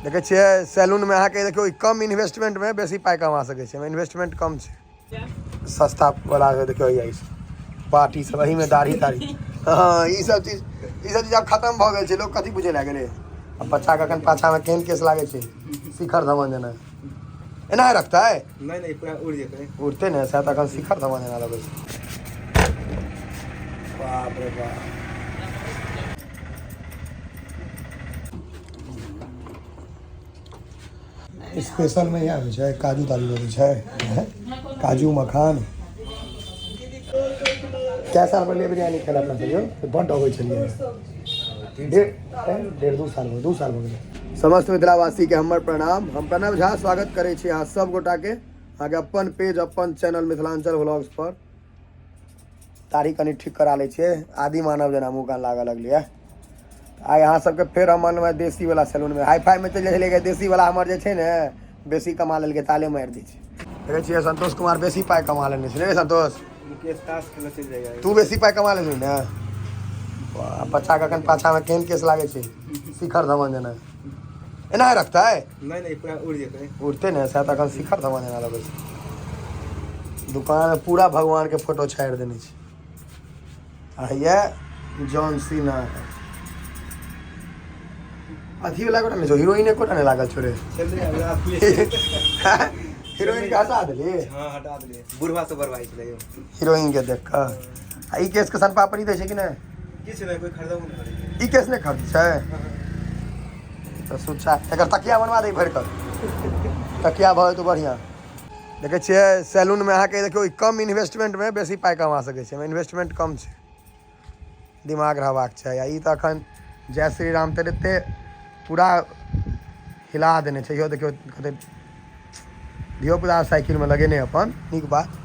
देखै छियै सैलूनमे अहाँके देखियौ ई कम इन्वेस्टमेंटमे बेसी पाइ कमा सकै छै। इन्वेस्टमेंट कम छै। सस्ता वाला देखियौ, ई पार्टी सब एहिमे दाढ़ी ताढ़ी, हँ, ई सब चीज, ई सब चीज आब खतम भऽ गेल छै। लोक कथी बुझे लए गेलै? आ बच्चाके एखन पाछामे केहन केस लागै छै, शिखर धवन जेना। एना रखतै? नहि नहि, पूरा उड़ि जेतै। उड़तै ने, सएह तऽ। एखन शिखर धवन जेना लगै छै। बाप रे बाप। स्पेशल में इएह होइ छै, काजू ताजू दऽ दै छै, काजू मखान। कए साल पहिले बिरयानी खेला अपना सब यौ? बड्ड अबै छलियै। डेढ़ डेढ़ 2 साल भऽ 2 साल भऽ गेलै। समस्त मिथिलावासीके हमर प्रणाम। हम प्रणव झा स्वागत करै छी अहाँ सब गोटाके अहाँके अपन पेज, अपन चैनल मिथिलाञ्चल व्लॉग्स पर। दाढ़ी कनि ठीक करा लै छियै, आदि मानव जेना मुँह कान लागऽ लगलियै। आइ अहाँ सबके फेर हम अनलहुँ देसी वाला सैलूनमे। हाई फाई मे चलि जाइ छलियै, देसी वाला हमर जे छै ने, बेसी कमा लेलकै, ताले मारि दै छै। देखै छियै, संतोष कुमार बेसी पाइ कमा लेने छै रे। संतोष। मुकेश ताश खेलऽ चलि जाइए। तू बेसी पाइ कमा लेलही ने? बच्चाके एखन पाछामे केहन केस लागै छै, शिखर धवन जेना। एना रखतै? नहि नहि, पूरा उड़ि जेतै। उड़तै ने, सएह तऽ। एखन शिखर धवन जेना लगै छै। दुकानमे पूरा भगवानके फोटो छाड़ि देने छै। आ हैया जॉन सीना अथी वाला कोटा नहि छौ, हीरोइन एकोटा नहि लागल छौ रे। छलै अभी। हीरोइन के हटा देली? हँ, हटा देलियै। बुढ़वा से बरबाई छलै यौ। हीरोइन के देख कऽ। आ ई केस के सन पापड़ी दै छै कि नहि? किछु नहि, कोइ खरीदबो नहि करै छै। ई केस नहि खरीदै छै तऽ सुच्चा एकर तकिया बनवा दे, भरि कऽ तकिया भऽ जेतौ बढ़िआँ। देखै छियै सैलूनमे अहाँके देखियौ ई कम इन्वेस्टमेंटमे बेसी पाइ कमा सकै छै। इन्वेस्टमेंट कम छै, दिमाग रहबाक चाही। आ ई तऽ एखन जय श्री राम तऽ एते पूरा हिला देने छै। इहो देखियौ, कते धियो पुता साइकिलमे लगेने अपन। नीक बात।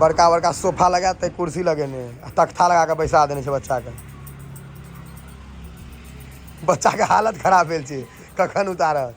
बड़का बड़का सोफा लगा तऽ कुर्सी लगेने आ तख्ता लगा कऽ बैसा देने छै बच्चाके। बच्चाके हालत खराब भेल छै, कखन उतारत?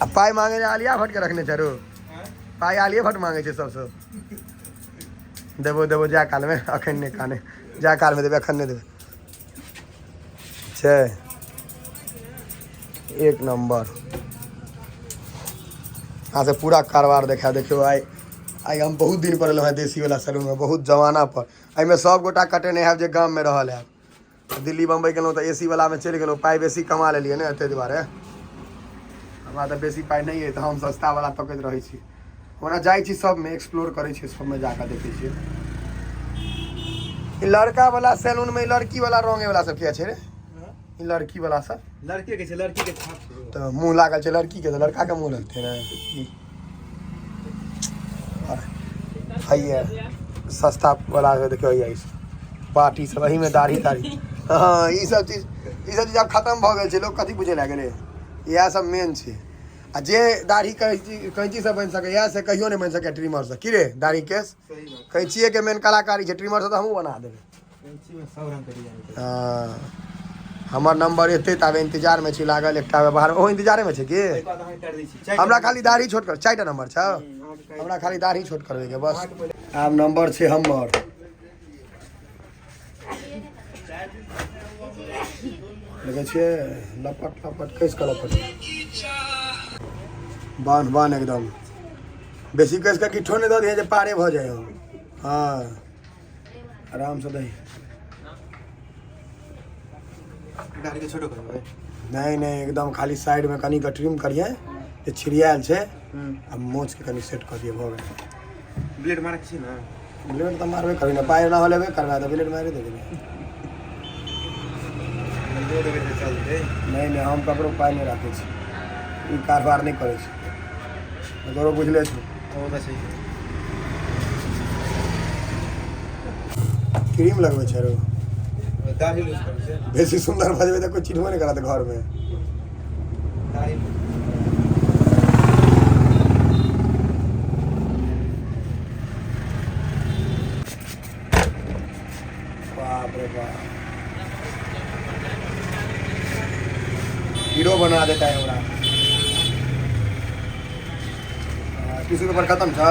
आ पाइ मांगे ले आलिया भट्ट के रखने छै रो। पाइ आलिये भट्ट मांगे छै सबसँ। देबो देबो जा कालमे, अखन नहि काने, जा कालमे देबै, अखन नहि देबै छै। एक नंबर। अहाँ से पूरा कारोबार देखा। देखियौ, आइ आइ हम बहुत दिन पर एलहुँ हेँ देसी वाला सैलूनमे, बहुत जमाना पर। एहिमे सब गोटा कटेने हैब जे गाममे रहल हैब। दिल्ली बम्बई गेलहुँ तऽ एसी वालामे चलि गेलहुँ। पाइ बेसी कमा लेलियै ने, ताहि दुआरे। हमरा तऽ बेसी पाइ नहि अइ तऽ हम सस्ता वाला तकैत रहै छी। ओना जाइ छी सबमे, एक्सप्लोर करै छी, सबमे जाकऽ देखै छियै। ई लड़का वाला सैलूनमे ई लड़की वाला रंगे वाला सब किया छै रे? ई लड़की वाला सब। लड़के के छै, लड़की के छाप छै। तऽ मुँह लागल छै लड़की के तऽ लड़का के मुँह लगतै ने। हैया सस्ता वाला देखियौ, हैया पार्टी सब एहिमे दाढ़ी ताढ़ी, हँ, ई सब चीज, ई सब चीज आब खतम भऽ गेल छै। लोक कथी बुझे लए गेलै? इएह सब मेन छै। आ जे दाढ़ी कैंची कैंचीसँ बनि सकैए से कहियो नहि बनि सकैए ट्रिमरसँ। की रे, दाढ़ी केश? सही बात। कैंचिएके मेन कलाकारी छै। ट्रिमरसँ तऽ हमहूँ बना देबै। कैंची में सब रंग के डिजाइन छै। हँ, हमर नंबर एतै ताबे इंतजारमे छी लागल। एकटा बाहर ओहो इंतजारेमे छै की? एक बाद अहाँके काटि दै छी चारि। हमरा खाली दाढ़ी छोट कर। चारिटा नंबर छौ? अहाँके काटि- हमरा खाली दाढ़ी छोट करबैके बस। अहाँके पहिले। आब नंबर छै हमर। देखै छियै, लपट लपट कसि कऽ लपट, बान्ह बान्ह एकदम। बेसी कसि कऽ किछो नहि दऽ दिहे जे पारे भऽ जाइ हम। हँ, आरामसँ दही। दाढ़ी के छोटो करबै? नहि नहि, एकदम खाली साइडमे कनि कऽ ट्रिम करिहे जे छिड़ियायल छै आ मोछके कनि सेट कऽ दियै, भऽ गेलै। ब्लेड मारै छी ने? ब्लेड तऽ मारबे करबै ने। पाइ ओना लेबे करबै तऽ ब्लेड मारि देबै ने। दऽ देबै तऽ चलतै। नहि नहि, हम ककरो पाइ नहि राखै छी। ई कारबार नहि करै छी, तोरो बुझले छौ। ओ तऽ छै। क्रीम लगबै छै रो? दाढ़ी लूज करै छै। बेसी सुन्दर भऽ जेबै तऽ कोइ चिन्हबो नहि करत घरमे। दाढ़ी लूज। बाप रे बाप, हीरो बना देता है हमरा। टिश्यू पेपर खत्म छौ?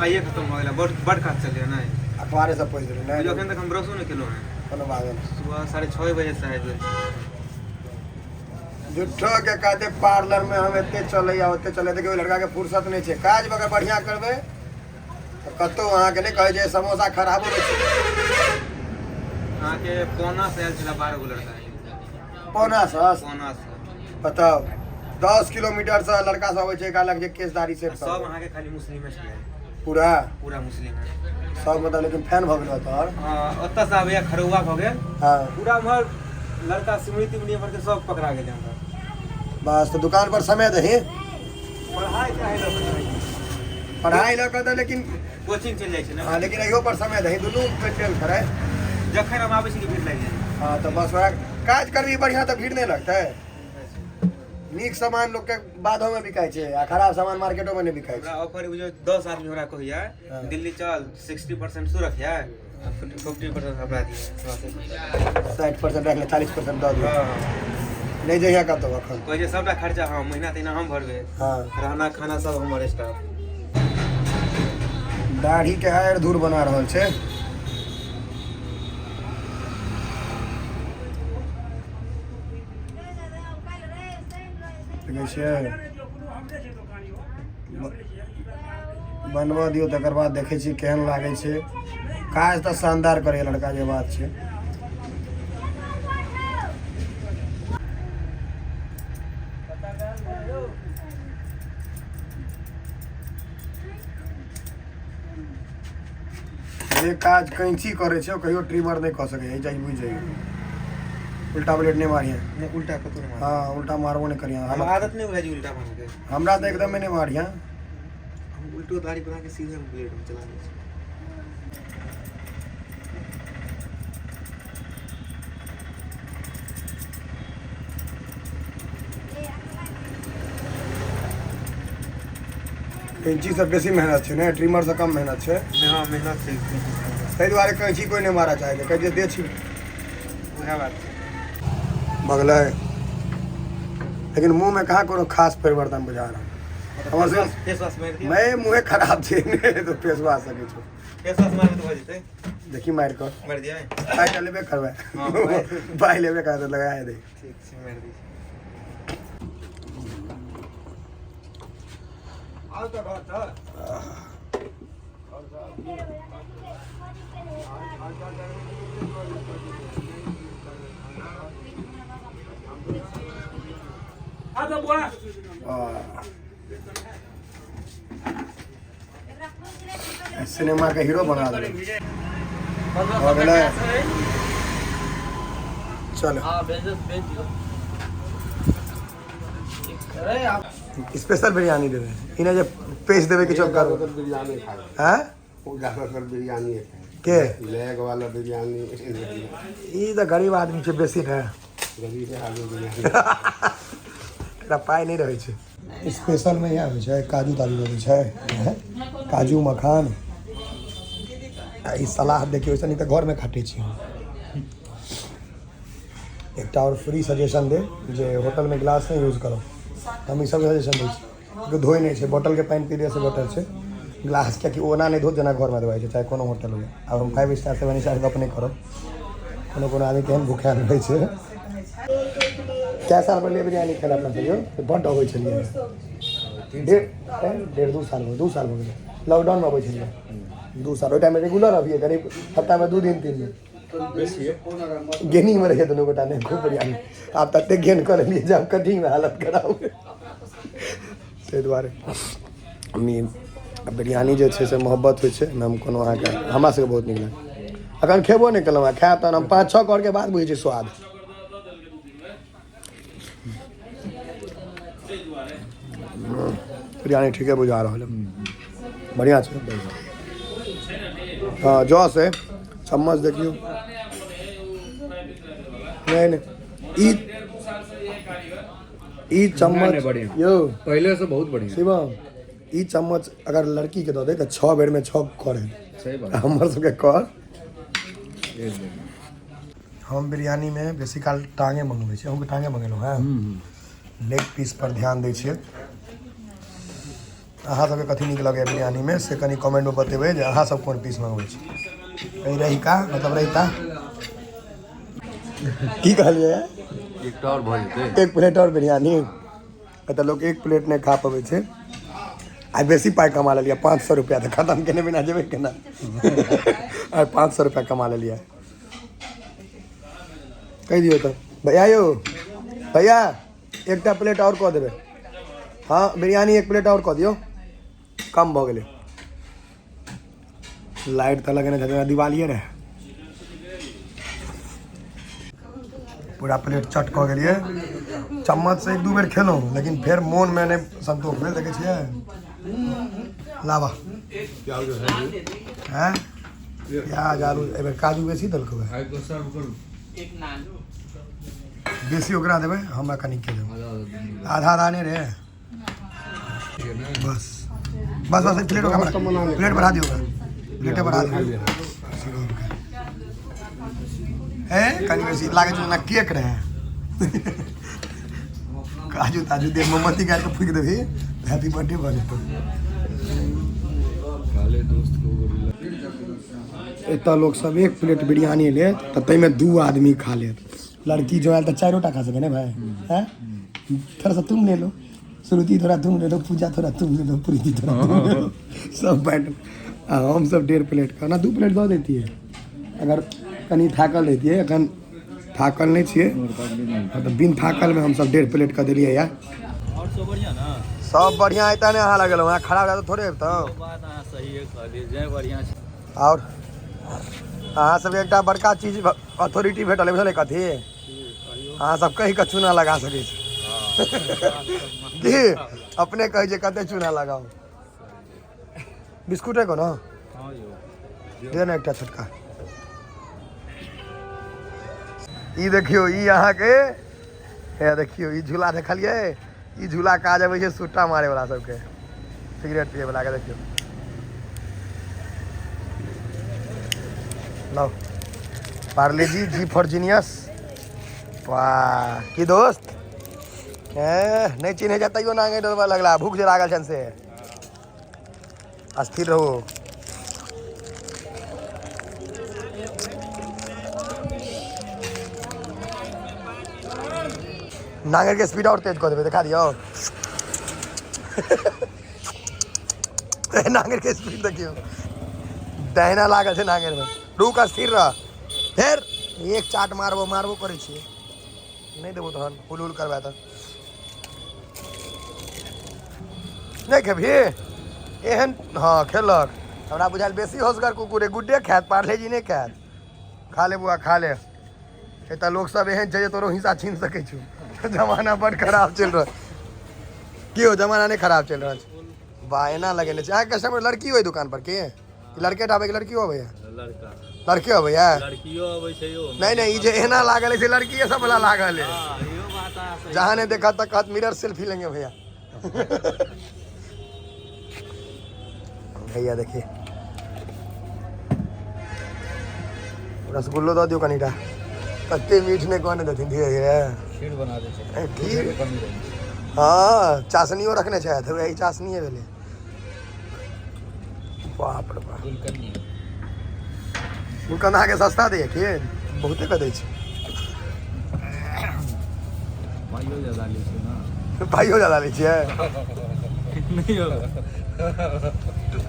आइए खत्म भऽ गेलै। बड़ बड़ काज चललै नहि। अखबारे सब पढ़ि देलहुँ। बुझियौ, नहि। एखन तक हम ब्रशो नहि केलहुँ हेँ। कोनो बात नहि। सुबह 6:30 बजे से आबि गेल। झूठो के कहते पार्लर में हम एते चले या ओते चले, देखियौ लड़का के फुर्सत नहीं छै। काज अगर बढ़िया करबै तऽ कतौ अहाँके नहि कहै छै समोसा खराबो होइ छै। अहाँके पौना से आयल छलै 12 गो लड़का। पौना सए? पौना से। बताउ, 10 किलोमीटर से लड़का सब अबै छै कहलक जे केश दाढ़ी सेट सब अहाँके खाली मुस्लिमे छलै। पूरा पूरा मुस्लिम सब, मतलब लेकिन फैन भऽ गेल तोहर। हँ, ओतऽ से आबैया खरौआ भऽ गेल। हँ। पूरा उम्हर लड़का सिमरी तिमरी उम्हर के सब पकड़ा गेलै हमरा। बस तऽ दुकान पर समय दही। पढ़ाइ चाहे लऽ कऽ। पढ़ाइ लऽ कऽ तऽ लेकिन कोचिंग चलि जाइ छै ने। हँ, लेकिन इहो पर समय दही, दुनू मेंटेन करै। जखन हम आबै छी कि भीड़ लागि जाइ छै। हँ, तऽ बस वएह काज करबी बढ़िआँ तऽ भीड़ नहि लगतै। नीक सामान लोकके बादोमे बिकाइ छै आ खराब सामान मार्केटोमे नहि बिकाइ हमरा छै। ऑफर बुझियौ 10 आदमी हमरा कहैया हँ। दिल्ली चल, 60% तू रखिया, 50% हमरा दिहे। 60% राखि ले, 40% दऽ दियौ। हँ। नहि जहिया कतहु एखन। कहै छै सबटा खर्चा हम महीना तहीना हम भरबै। हँ। रहना खाना सब हमर स्टाफ। दाढ़ी के आड़ि धूर बना रहल छै। देखै छियै, बनबऽ दियौ, तकर बाद देखै छियै केहन लागै छै। काज तऽ शानदार करैए लड़का, जे बात छै। जे काज कैंची करै छै ओ कहियो ट्रिमर नहि कऽ सकैए, ई चीज बुझि जइयौ। उल्टा ब्लेड नहि मारिहे। नहि, उल्टा कतौ नहि मारब। हँ, उल्टा मारबो नहि करिहे। हम आदत नहि बुझाइ छै उल्टा मारके। हमरा तऽ एकदमे नहि मारिहे। हम उल्टो दाढ़ी बना के सीधे ब्लेड में चला दै छी। कैंची से बेसी मेहनत छै ने, ट्रिमर से कम मेहनत छै। हँ, मेहनत छै। ताहि दुआरे कैंची कोइ नहि मारऽ चाहै छै, कहै छै दे छी। उएह बात छै। भगलै, लेकिन मुँहमे कहाँ कोनो खास परिवर्तन बुझा रहल हमर सबके। फेस वॉश मारि दिअ। मैं मुँहे खराब छै ने तऽ फेस वॉश सकै छौ। फेस वॉश मारबै तऽ भऽ जेतै। देखी मारि कऽ। मारि दिअ। पाइ तऽ लेबे करबै। हँ, पाइ। पाइ लेबे करबै तऽ लगा दे। ठीक छै, मारि दै छी। सिनेमा के हीरो बना देलक। भऽ गेलै, चलो। स्पेशल बिरयानी देबै, ई नहि जे पेश देबै किछो करबै। बिरयानी खाए। हैं? वो ज़्यादातर बिरयानी खाए। के? लेग वाला बिरयानी। ई तऽ गरीब आदमी छै बेसी ने। गरीब आदमी बिरयानी। एकरा पाइ नहि रहै छै। स्पेशलमे इएह होइ छै, काजू ताजू दऽ दै छै हैं? काजू मखान आ ई सलाद। देखियौ, ओहिसँ नीक तऽ घरमे खाटै छी हम। एकटा आओर फ्री सजेशन देब जे होटलमे गिलास नहि यूज करब। हम ई सबके सजेशन दै छी क्योंकि धोइ नहि छै। बोतलके पानि पीले से बेटर छै गिलास, कियाकि ओना नहि धोत जेना घरमे धोआइ छै, चाहे कोनो होटल हुए। आब हम 5 स्टार 7 स्टार गप नहि करब। कोनो कोनो आदमी केहन भूखायल रहै छै। कए साल पहिले बिरयानी खेला अपना सब यौ? बड्ड अबै छलियै, डेढ़ डेढ़ 2 साल भऽ 2 साल भऽ गेलै। लॉकडाउनमे अबै छलियै 2 साल, ओहि टाइममे रेगुलर अबियै, करीब हफ्तामे 2 दिन 3 दिन। गेनिंगमे रहियै दुनू गोटा ने खूब बिरयानी। आब ततेक गेन कऽ लेलियै जे आब कटिंगमे हालत खराब। ताहि दुआरे मम्मी बिरयानी जे छै से मोहब्बत होइ छै। हम कोनो अहाँके हमरा सबके बहुत नीक लागल। अखन खेबो नहि केलहुँ हँ, खायब तहन हम 5-6 करके बाद बुझै छी स्वाद। बिरयानी ठीके बुझा रहल है, बढ़िआँ छै। हँ, जस है। चम्मच देखियौ। नहि नहि, ई ई चम्मच नहि, बढ़िआँ। यौ। पहले से बहुत बढ़िया। शिवम, ई चम्मच अगर लड़की के दऽ दे तऽ 6 बेर में 6 कर हेतै। सही बात। हमर सबके कर। एकदम। हम बिरयानीमे बेसी काल टाँगे मंगबै छी। अहूँके टाँगे मंगेलहुँ हँ? लेग पीस पर ध्यान दै छियै। अहाँ सबके कथी नीक लगैए बिरयानीमे से कनि कमेंटमे बतेबै जे अहाँ सब कोन पीस मंगबै छी। एहि रहिका मतलब रायता। की कहलियै? एकटा आओर भऽ जेतै। एक प्लेट आओर बिरयानी। एतऽ लोक एक प्लेट नहि खा पबै छै। आइ बेसी पाइ कमा लेलियै, 500 रुपैआ तऽ खतम केने बिना जेबै केना? आइ 500 रुपैआ कमा लेलियै। कहि दियौ तऽ भैया, यौ भैया, एकटा प्लेट आओर कऽ देबै। हँ, बिरयानी एक प्लेट आओर कऽ दियौ, कम भऽ गेलै। लाइट तऽ लगेने छथिन, दिवालिये रहै। पूरा प्लेट चट कऽ गेलियै। चम्मचसँ एक दू बेर खेलहुँ, लेकिन फेर मोनमे नहि संतोष भेल। देखै छियै लावा हैं, प्याज आलू, एहि बेर काजू बेसी देलकै। बेसी ओकरा देबै, हमरा कनि के देबै, आधा आधा नहि रे। बस बस बस, प्लेट ओकरा प्लेट बढ़ा दियौ, ओकरा प्लेटे बढ़ा दियौ। हे, कनि बेसी लागै छै जेना केक रहै। काजू ताजू दे, मोमबत्ती गाड़ि कऽ फूकि देबही तऽ हैप्पी बर्थडे भऽ जेतौ। काले दोस्त को गोरिल्ला। एतऽ लोक सब एक प्लेट बिरयानी लेत तऽ ताहिमे दू आदमी खा लेत। लड़की जो आयल तऽ चारिओ टा खा सकै ने भाई? हैं, थोड़ा सा तुम ले लो श्रुति, थोड़ा तुम ले लो पूजा, थोड़ा तुम ले लो प्रीति, थोड़ा तुम ले लो, सब बैठ। आ हम सब 1.5 प्लेट का ना 2 प्लेट दऽ दैतियै अगर कनि थाकल रहितियै। एखन थाकल नहि छियै, तऽ बिन थाकलमे हम सब 1.5 प्लेट कऽ देलियै। या आओर सब बढ़िआँ ने? सब बढ़िआँ। एतऽ नहि अहाँ लगेलहुँ, अहाँ खराब रहत थोड़े अबितहुँ। बात अहाँ सहिए कहलियै, जे बढ़िआँ छै। आओर अहाँ सबके एकटा बड़का चीज अथॉरिटी भेटल है, बुझलियै कथी? अहाँ सब कहि कऽ चूना लगा सकै छी की अपने कहै छै कते चूना लगाउ। बिस्कुटे कोनो हँ यौ। दे ने एकटा छोटका। ई देखियौ, ई अहाँके हे देखियौ, ई झूला देखलियै? ई झूला काज अबै छै सुट्टा मारे वाला सबके, सिगरेट पिए वाला के। देखियौ, लाओ पार्ले जी, जी फॉर जीनियस। वाह की दोस्त, ए नहि चिन्है छै तैयो नांगे डोलबऽ लगला। भूख जे लागल छनि से। स्थिर रहू। नांगर के स्पीड और तेज कऽ देबै, देखा दियौ। नांगर के स्पीड देखियौ, दहिना लागल छै नांगर में। रुक, स्थिर रह। फेर एक चाट मारबो मारबो करै छियै, नहि देबो तहन हुल हुल करबै तऽ नहि खेबही एहन। हँ, खेलक। हमरा बुझायल बेसी होशगर कुकुर अइ, गुड्डे खायत, पार्ले जी नहि खायत। खा ले बुआ, खा ले। एतऽ लोक सब एहन छै जे तोरो हिस्सा छीन सकै छौ। जमाना बड़ खराब चलि रहल की हो, जमाना नहि खराब चलि रहल छै। वाह, एना लगेने छै। अहाँके कस्टमर लड़की ओहि दुकान पर के लड़के टा आबै कि लड़कियो अबैया? लड़का। लड़के अबैया? लड़कियो अबै छै यौ। नहि नहि, ई जे एना लागल है से लड़किए सब वाला लागल है। हँ, इहो बात अहाँ सही। जहाँ नहीं देखा तक कहत मिरर सेल्फी लेंगे भैया। भैया देखिए, रसगुल्लो दऽ दियौ कनिटा। कते मीठ नहि कहने देथिन, धीरे धीरे। खीर बना दै छै। ए, खीर? कमी रहै छै। हँ, चाशनियो रखने छथि। वही चाशनिए भेलै। बाप रे बाप। गुलकंदी। गुलकंद अहाँके सस्ता दैए की बहुते कऽ दै छै? पाइयो ज्यादा लै छै ने। पाइयो ज्यादा लै छियै? नहि यौ,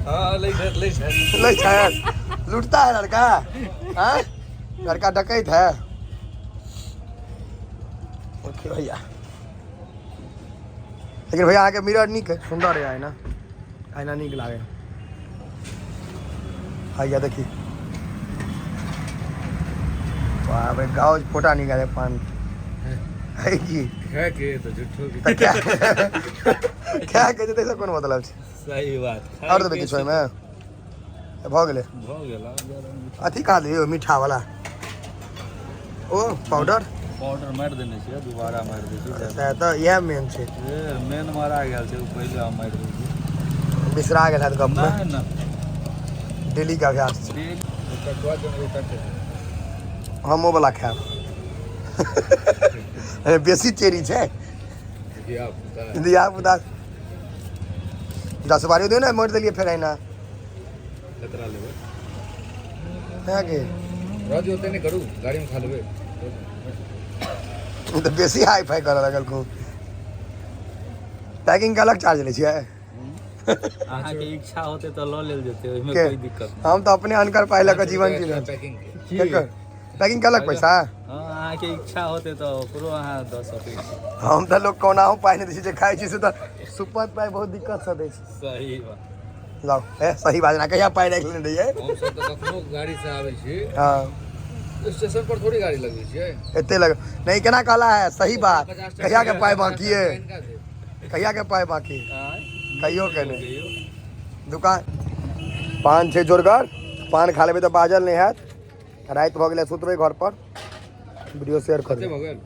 हँ, लै छै, लै छै। लै छै। लूटता है लड़का। हाँ, लड़का डकैत है। ओके भैया। लेकिन भैया, अहाँके मिरर नीक है, सुन्दर है। आईना, आईना नीक लागे। भैया देखी, बाप रे, गाँव फोटा निकाले पान है की? खाय के तऽ झूठो के। तऽ क्या के जेतै से कोन मतलब छै? सही बात। आओर देबै किछु ओहिमे? भऽ गेलै? भऽ गेल, आब ज्यादा नहि। अथी कहाँ दियौ, मीठा वाला ओ पाउडर? पाउडर मारि देने छियै, दोबारा मारि दै छियै। सएह तऽ, इएह मेन छै। ए, मेन मारा गेल छै, ओ पहिले हम मारि दै छियै। बिसरा गेल हैत गपमे। नहि नहि। डेली के अभ्यास छै। कटुआ जन कटे। हम ओ वाला खायब। अरे, बेसी चेरी छै। धिया पुता। धिया पुता दस बारी दियौ ने, मोड़ि देलियै फेर अहिना। कतरा लेबै? है के? राजू, ओते नहि करू, गाड़ीमे खा लेबै। ई तऽ बेसी हाई फाई करऽ लगल खूब। पैकिंग के अलग चार्ज लै छियै? अहाँके इच्छा होतै तऽ लऽ लेल जेतै, ओहिमे के? कोई दिक्कत नहि। हम तऽ अपने अनकर पाइ लऽ कऽ जीवन जी रहल छी। पैकिंग के केकर? पैकिंग के अलग पैसा? हँ, अहाँके इच्छा होतै तऽ ओकरो अहाँ दऽ सकै छी। हम तऽ लोक कोनाहु पाइ नहि दै छै, जे खाइ छी से तऽ सुपत पाइ बहुत दिक्कतसँ दै छै। सही बात। लाउ, ए सही बात ना, कहिया पाइ राखि लेने रहियै? हमसब तऽ कखनो गाड़ी से आबै छी, हँ, स्टेशन पर थोड़ी गाड़ी लगबै छियै। एते लग नहीं, केना कहला है? सही बात। कहिया के पाइ बाकी है? कहिया के पाइ बाकी? आँय? कहियो के नहि। कहियो। दुकान पान छै जोरगर, पान खा लेबै तऽ बाजल नहि हैत। राति भऽ गेलै, सुतबै घर पर। वीडियो शेयर कर कते भऽ गेल?